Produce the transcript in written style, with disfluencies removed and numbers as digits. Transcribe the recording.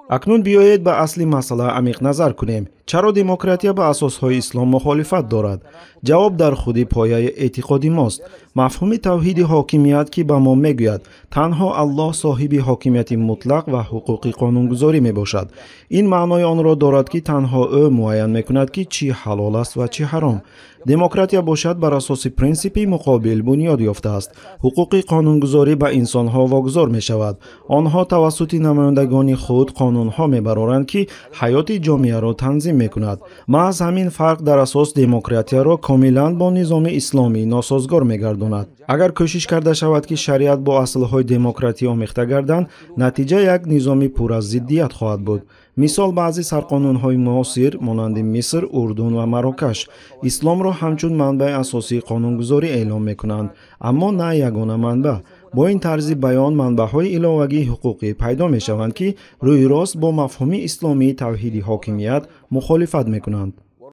Акнун биёед ба асли масъала амиқ назар кунем. Чаро демократия ба асосҳои ислом мухолифат дорад? Ҷавоб дар худи пояи эътиқоди мост. Мафҳуми тавҳиди ҳокимият, ки ба мо мегӯяд танҳо Аллоҳ соҳиби ҳокимияти мутлақ ва ҳуқуқи қонунгузорӣ мебошад. Ин маънои онро дорад, ки танҳо ӯ муайян мекунад, ки чӣ ҳалол аст ва чӣ ҳаром. Демократия бошад бар асоси принсипи муқобил бунёд ёфтааст. Ҳуқуқи қонунгузорӣ ба инсонҳо вогузор мешавад. Онҳо тавассути намояндагони худ қонунҳо мебароранд, ки ҳаёти ҷомеаро танзим мекунад. Маҳз ҳамин фарқ дар асос демократияро комилан бо низоми исломӣ носозгор мегардонад. Агар кӯшиш карда шавад, ки шариат бо аслҳои демократӣ омехта гарданд, натиҷа як низоми пур аз зиддият хоҳад буд. Мисол, баъзе сарқонунҳои муосир, монанди Миср, Урдун ва Марокаш, исломро ҳамчун манбаи асосии қонунгузорӣ эълон мекунанд, аммо на ягона манбаъ. Бо ин тарзи баён манбаъҳои иловагии ҳуқуқӣ пайдо мешаванд, ки рӯйрост бо мафҳуми исломии тавҳиди ҳокимият мухолифат мекунанд.